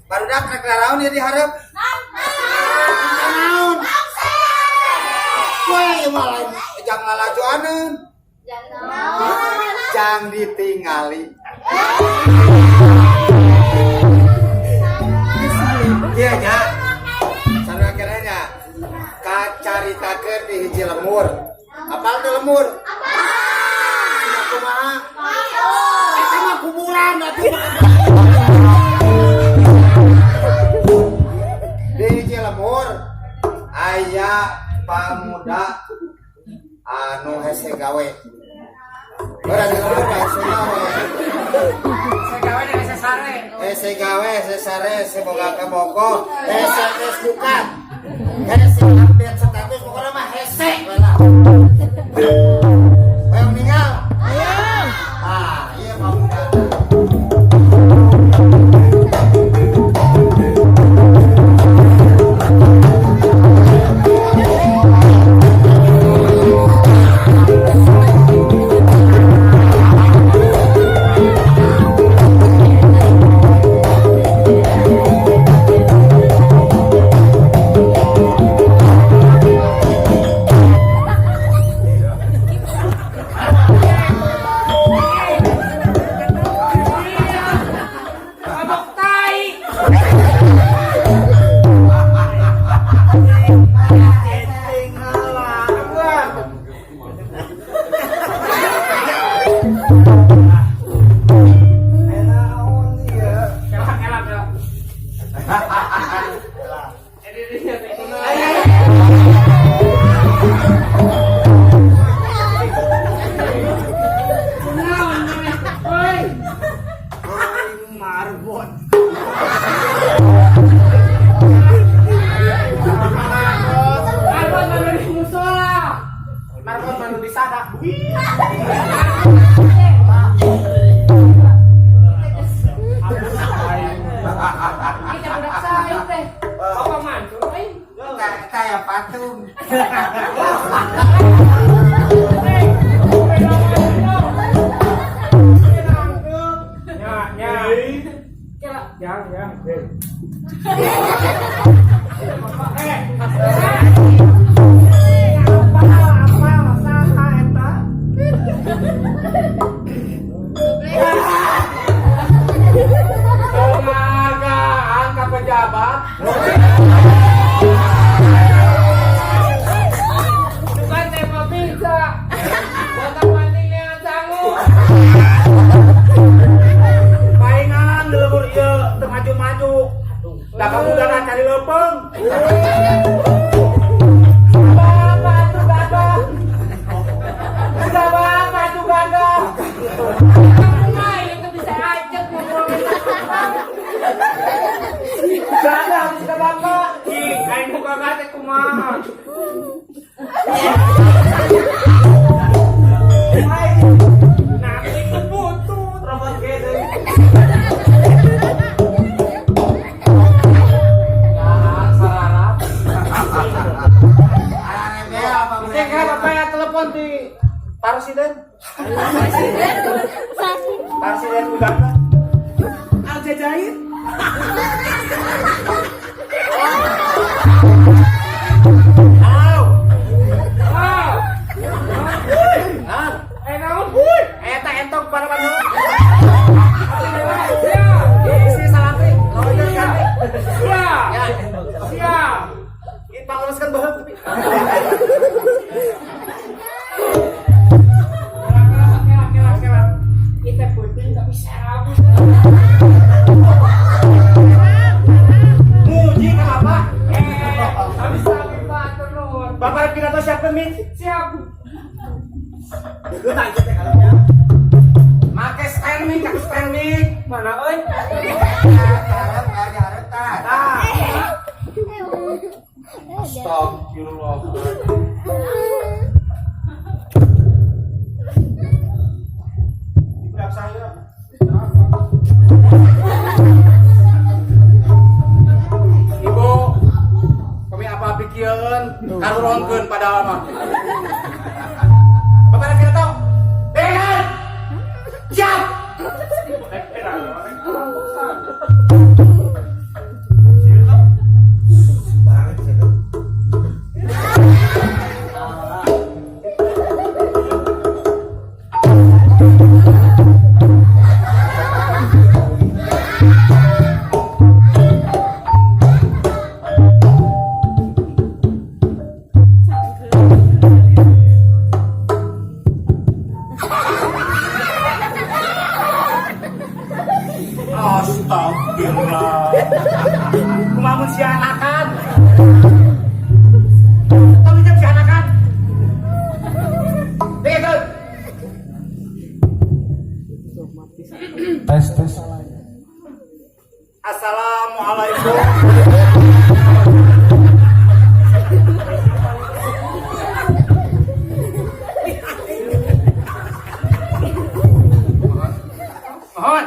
Barudak rek naraon ieu di hareup? Naon? Wah, ieu mah lain jang lalajoaneun. Jang ditingali. Iya nya. Sarua keneh nya. Kacaritakeun di hiji lemur. Apal teu lemur? Cenah kumaha? Eta mah kuburan atuh. Di hiji lemur aya pamuda anu hese gawe. Ora di lemur mah hese gawe. Saya gawe dari sesare. Hese gawe, hese sare, hese boga kabogoh, hese Facebookan. Hese update status pokoknya mah hese we lah. Hoyong ninggal. Ah, iya pamuda. Mabok tai. Kelak, kelak, kelak. Ini dia, ini. Kunaon, oi. Marbot. Marbot manu di musola. Marbot manu di sadak. Kita budak saya teh. Bapak mantu euy. Eta ya patung. Ya, ya. Kelak, jang, jang. Eh, Apa saha eta? Penghargaan ka pejabat. Bukan tema pizza. Botak mancing dengan sangu. Palingan di lembur ieu teu maju-maju. Da kamu udah cari leupeung. Bapak tuh gagah. Udah bapak tuh gagah. Aku mah itu bisa aja ngomongin. Gagah bisa bapak. Ih, aing muka gagah teh kumaha. Nah, itu butut. Robot gede. Ya, sararap. Arebel pamuda. Cek bapak ya telepon di Presiden. Presiden Uganda. Aljazair. Au. Wow. Ah, Eh, naon? eta entong pada mana? Siap. Isi salate. Loyor kami. Siap. Ya. Siap. Kita luruskan baheung. Kelak, kelak, kelak, kelak. Kita putih tapi serabut. Muji ka Bapak. Eh, habis habis Pak terus. Bapak pidato siapkeun mic. Siap. Geus tah ieu teh kalaunya. Make stand mic, ka stand mic. Mana euy? Hareup, hareup tah. Tah. Astagfirullah. Budak saya. Ibu, kami apa pikirkan, karuronkeun padahal mah. Bapak rek pidato. Eh. Siap. Astagfirullah. Kumaha mun sia anakan? Tong jam sia anakan. Dengekeun. Tes tes. Assalamualaikum. Mohon.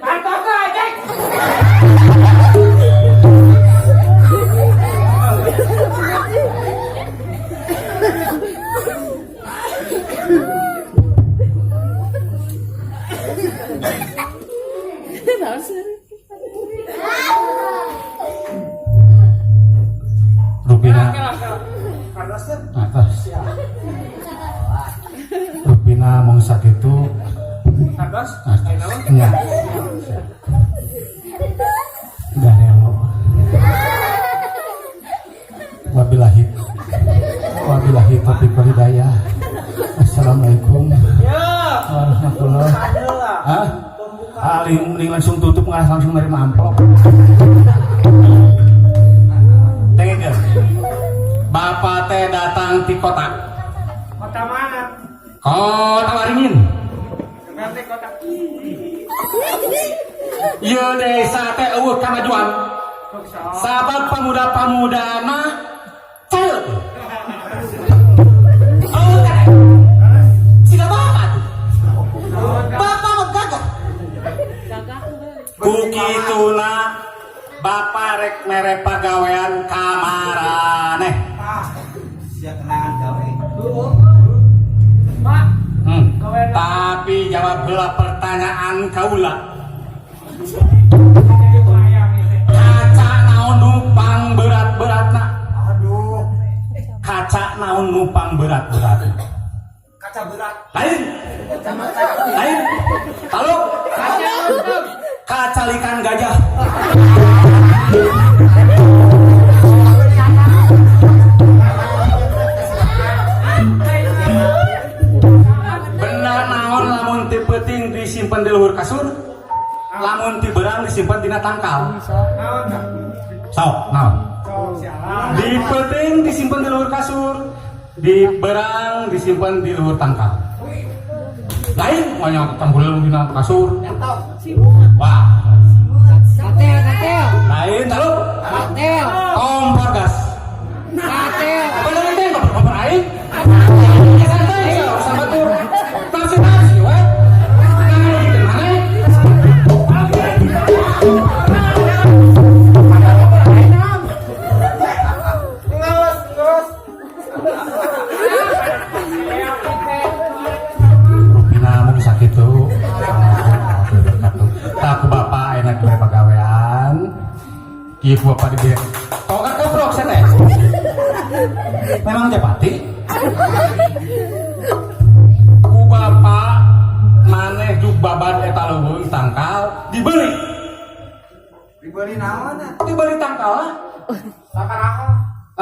Pantos aja. Rupina atas. Rupina mung sakitu. Atas. Nya. Garelo. Wabillahi wabillahi taufiq wal hidayah. Assalamualaikum warahmatullahi. Hah? Aling mending langsung tutup, nggak langsung nerima amplop. Dengekeun. Bapak teh datang di kota. Kota mana? Kota Waringin. Nanti kota. Ieu desa teh euweuh kamajuan. Sabab pemuda-pemudana caeu. Euweuh teh. Siga bapak tuh. Bapak mah gagah. Ku kituna bapak rek mere pagawean ka maraneh. Sia kenangan gawe. Pak, Tapi jawab heula pertanyaan kaula. Kaca naon nu pangberat-beratna? Aduh. Kaca naon nu pangberat-beratna? Kaca berat. Lain. Lain. Taluk. Kacalikan gajah. Benda naon lamun ti peuting disimpen di luhur kasur, lamun ti beurang disimpen dina tangkal? Sok, naon? Di peuting disimpen di luhur kasur, di beurang disimpen di luhur tangkal. Lain, banyak tanggul dina kasur. Wah. Katel, katel. Lain, taluk. Katel. Kompor gas. Katel. Bener teh kompor aing. Ya santai, urusan batur. Tafsir tafsir we. Nah, gitu mana? Ngeus, ngeus. Rupina mung sakitu. Tah ku bapak enak dibere pagawean. Ieu ku bapak dibere. Tokat koprok sia teh. Memang japati. Ku bapak maneh juk babad eta leuweung tangkal dibeli. Dibeli naon? Dibeli tangkal lah. Sabaraha?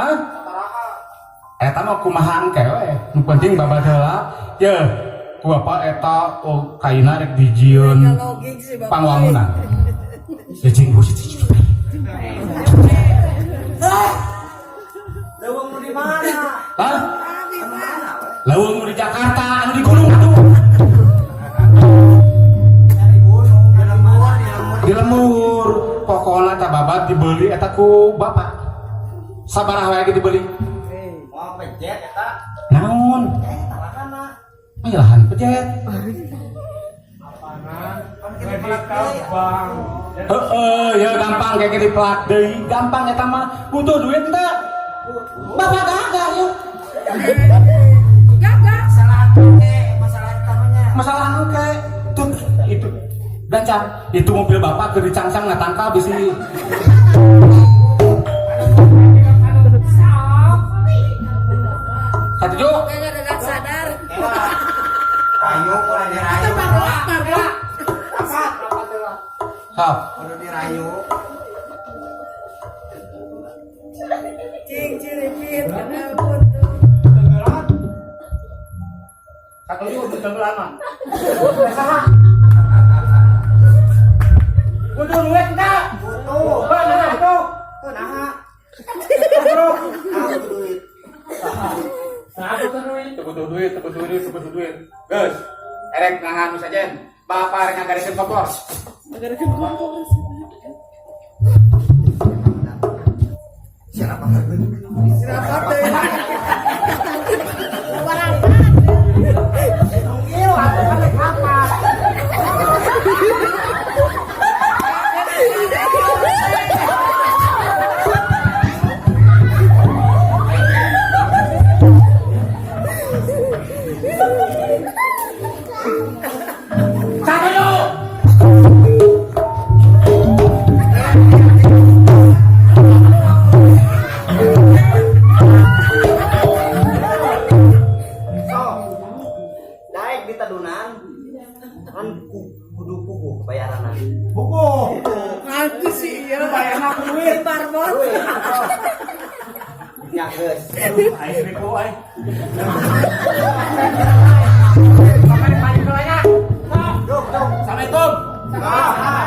Hah? Sabaraha? Eta mah kumaha engke we. Nu penting babad heula. Yeuh, ku bapak eta oh, kaina rek dijieun pangwangunan. Ya cing bu cing. Leuweung nu di mana? Hah? Leuweung nu di Jakarta, anu di gunung atuh. Di gunung, di lembur, di lembur. Di lembur. Pokona eta babad dibeli eta ku bapak. Sabaraha wae ge dibeli. Mau pejet eta. Naon? Eta lahana. Aya lahan pejet. Kan kita pelak deui. Heeh, ya gampang kayak gini pelak deui. Gampang eta mah. Butuh duit teh. Bapak gagah ya. Masalah engke, masalah utamanya. Masalah engke. Tuh itu. Gancang, itu mobil bapak keur dicangcang ngatangkal bisi. Satu Sadar. Rayu, kudu dirayu. Apa? Sok. Kudu dirayu. Cing ciripit ampun. Satu juga tenggelam mah. Sejen. Bapak rek ngagariskeun kompor. Kompor. Siapa harganya? Rapat deh. Tunggu atuh kan rek rapat. Satu. So, daek di tadunan kan kudu puguh bayaranna. Buku. Ngantu sih iya. Bayarna ku duit. Barbot. Duit. Ya geus. Aing ribu aing. Bapak pagi nya. Duk, duk. Assalamualaikum. Ah.